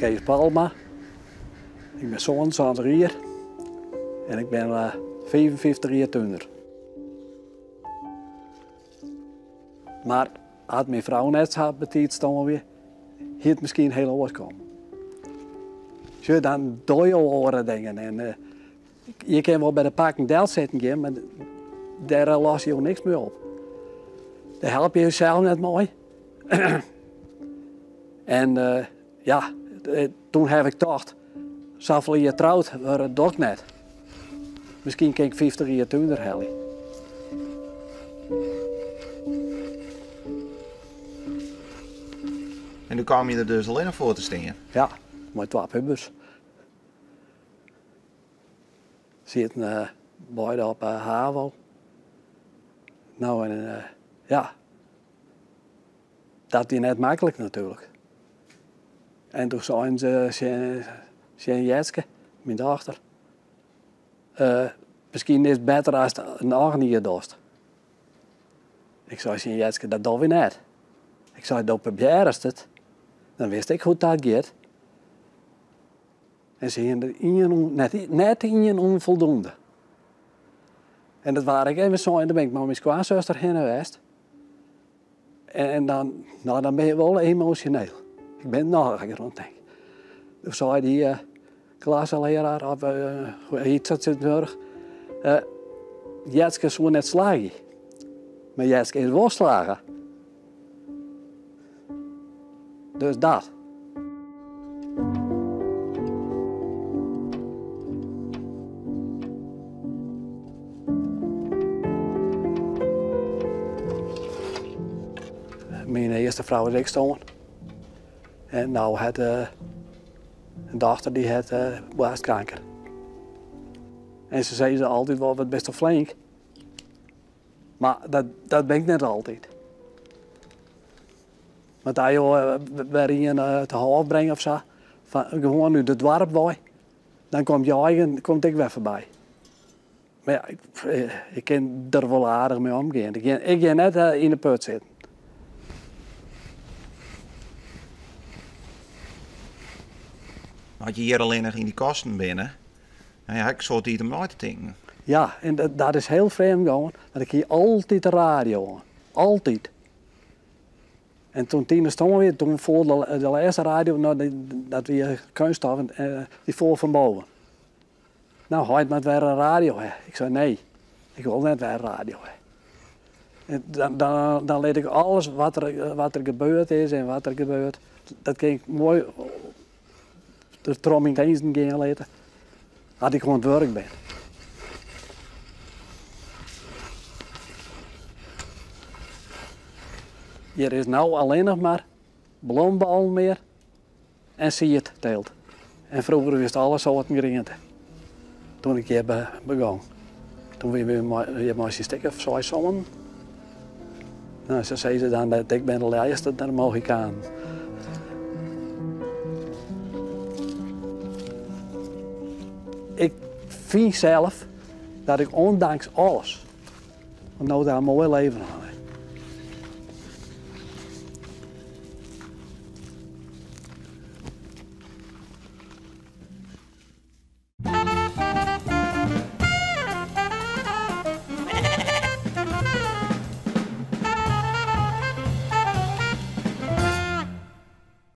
Kees Palma. Ik bin 77 jier en ik bin 55 jier túnder. Mar as myn frou net sa betiid stoarn wie, hie it miskien hiel oars kommen. Sjoch, dan dogge jo oare dingen en eh, je kinne wol by de pakken delsitten gean, mar dêr losse jo niks mei op. Dêr helpe je josels net mei. En eh, ja, eh, toen haw ik tocht, safolle jier troud wurde doch ik net. Miskien kin ik 50 jier túnder helje. En doe kaam je der dus allinnich foar te stean? Ja, mei twa pubers. Sieten eh, beide op HAVO. No en ja, Dat wie net maklik natuerlik. En doe seinen se tsjin Jetske, myn dochter, uh, miskien is it better ast noch in jier dochst. Ik sei tsjin Jetske, dat dogge wy net. Ik sei, do probearrest it, dan witst ek hoe't dat giet. En se hiene der ien, net, net ien ûnfoldoende. En dat waard ek even sein, dêr bin ik mei myn skoansuster hinne west. En dan, no, dan bin je wol emosjoneel. Ik bin noch oan it tinken. Doe sei dy uh, klasselearaar, of uh, hoe hjit dat tsjintwurdich, uh, Jetske soe net slagje. Mar Jetske is wol slagge. Dus dat. Myn earste frou is ek stoarn. En no hat eh, in dochter dy hat eh, boarstkanker. En se sizze altyd wol, wat bisto flink. Mar dat, dat bin ik net altyd. Want as jo eh, wer ien eh, te hôf bringe of sa, fan, gewoan út it doarp wei, dan komt je eigen komt ek wer foarby. Mar ja, ik, eh, ik kin der wol aardich mei omgean. Ik gean, ik gean net yn de put sitten. As je hjir allinnich yn dy kasten binne, dan ha ik in soad tiid om nei te tinken. Ja, en dat, dat is hiel frjemd gien, want ik hie altyd de radio oan. Altyd. En toen Tine stoarn wie, toen foel de, de lêste radio, no, dat wie keunststof, en, eh, dy foel fan boven. No, heit moat wer in radio ha. Ik sei nee, ik wol net wer in radio ha. En dan, dan, dan lit ik alles wat der, wat der gebeurd is en wat der gebeurt, dat kin ik moai der troch myn tinzen gean litte. As ik oan it wurk bin. Hjir is no allinnich mar blombollen mear en siedteelt. En froeger wist alle soarten griente. Toen ik hjir begûn. Toen wie we hjir mei syn stik of seis soannen. No, se sizze dan dat ik bin de lêste der Mohikanen. Ik fyn sels dat ik ûndanks alles no in moai leven ha.